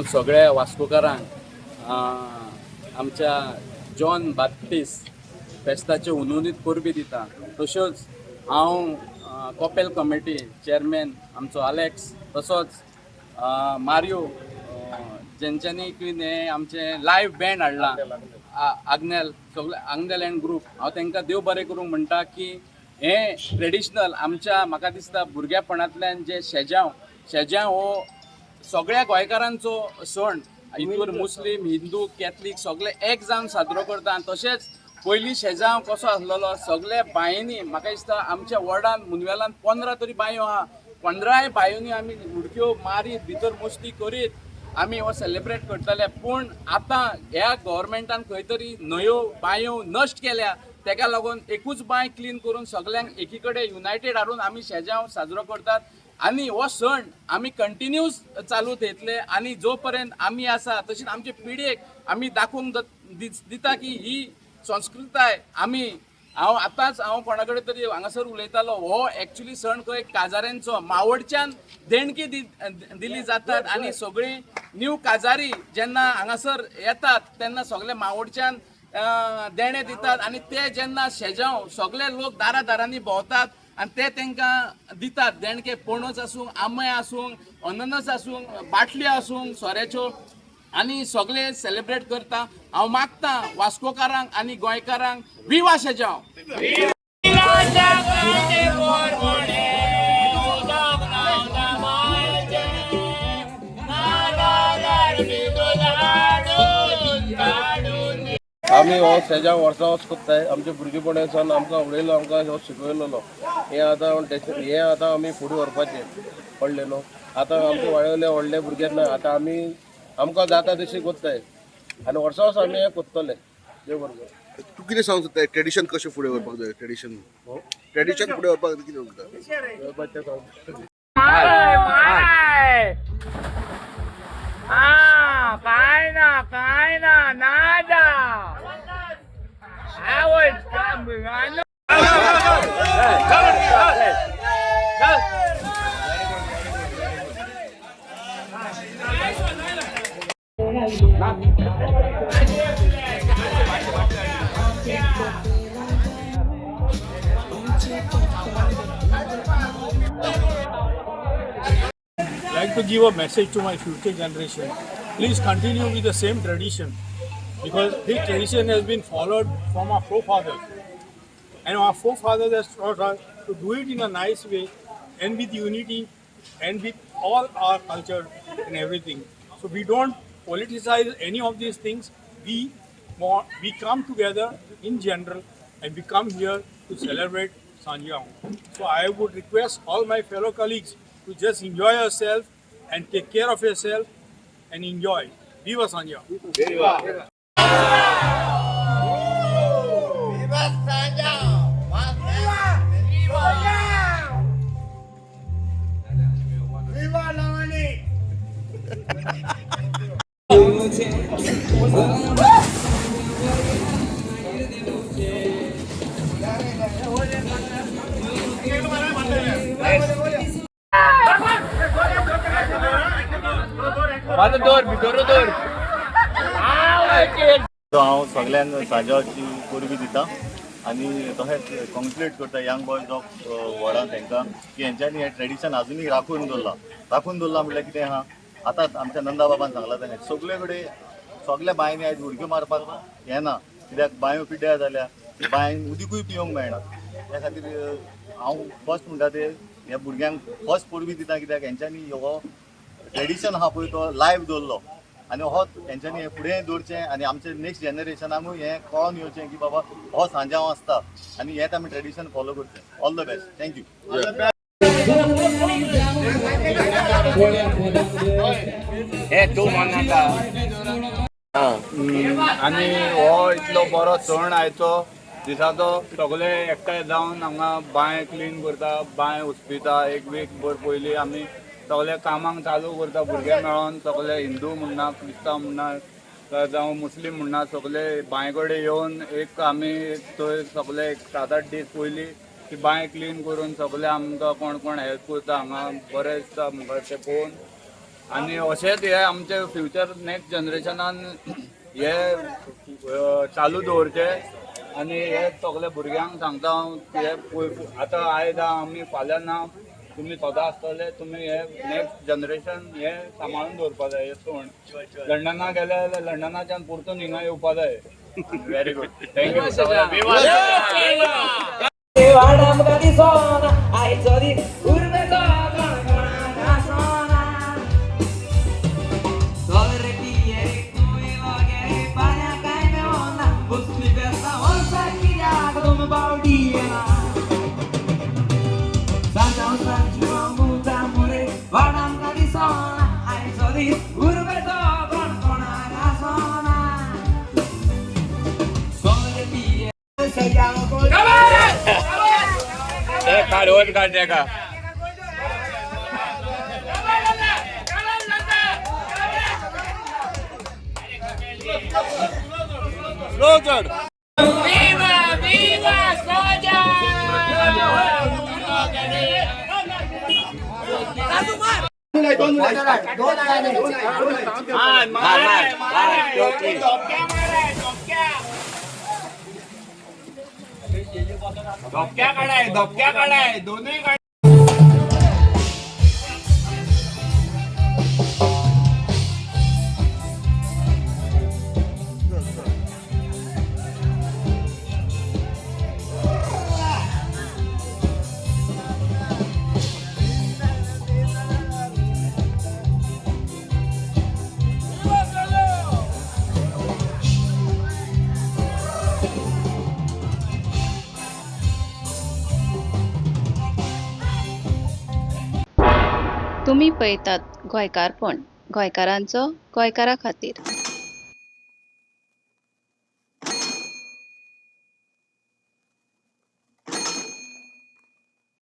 हांव सगळ्या वास्कोकारांक आमच्या जॉन बाप्तीस फेस्ताच्यो हुनहुनीत परबीं दिता. तश्योच हांव कॉपेल कमिटी चेअरमॅन आमचो आलेक्स, तसोच मारियो, जेंच्यांनी हें आमचें लायव्ह बँड हाडलां, आग्नेल, सगळे आग्नेल अँड ग्रूप, हांव तांकां देव बरें करूंक म्हणटा की हें ट्रेडिशनल आमच्या, म्हाका दिसता, भुरग्यापणांतल्यान जे शेजांव, शेजांव हो सगळ्या गोंयकारांचो सण. हितूर मुस्लीम, हिंदू, कॅथलीक सगळे एक जावन साजरो करता. आनी तशेंच पयलीं शेजांव कसो आसलेलो, सगळे बांयांनी, म्हाका दिसता आमच्या वॉर्डान मुनवेलान 15 तरी बांयो आहा, 15 बांयांनी आमी उडक्यो मारीत, भितर मस्ती करीत आमी हो सेलिब्रेट करतले. पूण आतां ह्या गव्हर्मेंटान खंय तरी न्हंयो, बांयो नश्ट केल्या. तेका लागून एकूच बांय क्लीन करून सगल्यांक एकी कडेन युनायटेड हाडून आमी शेजांव साजरो करतात आनी हो सण आमी कंटिन्यूस चालू थेयतले. आनी जो पर्यंत आमी आसा, तशीच आमचे पिढयेक आमी दाखोवंक दिता की ही संस्कृताय आमी. हांव आतांच हांव कोणा कडेन तरी हांगासर उलयतालो, हो एक्चुली सण खंय काजाऱ्यांचो, मावडच्यान देणगी दिली जातात आनी सगळीं न्यू काजारी जेन्ना हांगासर येतात तेन्ना सगळे मावडच्यान देणें दितात आनी ते जेन्ना शेजांव सगळे लोक दारा दारांनी भोंवतात आनी ते तांकां दितात देणके, पणस आसूं, आंबे आसूं, अननस आसूं, बाटल्यो आसूं सोऱ्याच्यो, आनी सगळे सेलिब्रेट करता. हांव मागता वास्कोकारांक आनी गोंयकारांक, विवा शेजांव! आमी हो सेजांव वर्सां वर्स कोत्ताय. आमच्या भुरगेपणा सावन आमकां उडयलो, आमकां हो शिकयलेलो. हें आतां हें आतां आमी फुडें व्हरपाचें पडलें न्हू. आतां आमच्या वाड्यावयले व्हडले भुरगे ना, आतां आमी आमकां जाता तशें कोत्ताय आनी वर्सां वर्सां आमी हें कोत्तले. देव बरें करूं. तूं कितें सांगूंक सोदता? ट्रेडिशन कशें फुडें व्हरपाक जाय? ट्रेडिशन ट्रेडिशन फुडें व्हरपाक कितें म्हणटा? देवाचें सांगता. काय ना, काय ना, नादा. आवय. Like to give a message to my future generation. Please continue with the same tradition because this tradition has been followed from our forefathers. And our forefathers has taught us to do it in a nice way and with unity and with all our culture and everything. So we don't politicize any of these things. We come together in general and we come here to celebrate Sanjiao. So I would request all my fellow colleagues to just enjoy yourself and take care of yourself and enjoy. Viva Sanjiao! Viva! Viva Lavani! भितर हांव सगल्यांक सांजावाची परबीं दिता आनी तशेंच congratulate करता young boys of वॉर्डान तांकां की हेंच्यांनी हें ट्रेडिशन आजुनूय राखून दवरलां. राखून दवरलां म्हणल्यार कितें आहा, आतांच आमच्या नंदा बाबान सांगलां तशें सगळे कडेन सगल्या बांयंनी आयज उडक्यो मारपाक येना, कित्याक बांयो पिड्ड्यार जाल्या, बांयन उदीकूय पिवंक मेळना. त्या खातीर हांव फर्स्ट म्हणटा ते ह्या भुरग्यांक फर्स्ट परबीं दिता, कित्याक हेंच्यांनी हो ट्रेडिशन आहा पळय तो लायव्ह दवरलो आनी हो हेंच्यांनी हें फुडें दवरचें आनी आमचे नेक्स्ट जनरेशनाकूय हें कळोन येवचें की बाबा हो सांजांव आसता आनी हेंच आमी ट्रेडिशन फॉलो करचें. All the best, thank you. हे तूं म्हणनाका. आनी हो इतलो बरो सण आयचो दिसाचो, सगळे एकठांय जावन हांगा बांय क्लीन करता, बांय उस्पिता. एक वीक भर पयलीं आमी सगळे कामाक चालू करता. भुरगे मेळोन सगळे, हिंदू म्हणना, क्रिस्तांव म्हणना, जावं मुस्लीम म्हणना, सगळे बांय कडेन येवन एक आमी थंय सगळे एक 7-8 दीस पयलीं ती बांय क्लीन करून सगळे आमकां कोण कोण हेल्प करता हांगा. बरें दिसता म्हाका तें पळोवन. आनी अशेंच हे आमचे फ्युचर नेक्स्ट जनरेशनान हे चालू दवरचे आनी हे सगळे भुरग्यांक सांगता हांव की हे आतां आयज आमी फाल्यां ना, तुमी सदां आसतले, तुमी हे नेक्स्ट जनरेशन हे सांबाळून दवरपा जाय. हे सण लंडना गेले जाल्यार लंडनाच्यान परतून हिंगा येवपा जाय. Very good, thank you. धपक्या काढाय, धपक्या काढाय, दोनही काढाय. तुमी पळयतात गोंयकारपण, गोंयकारांचो गोंयकारा खातीर.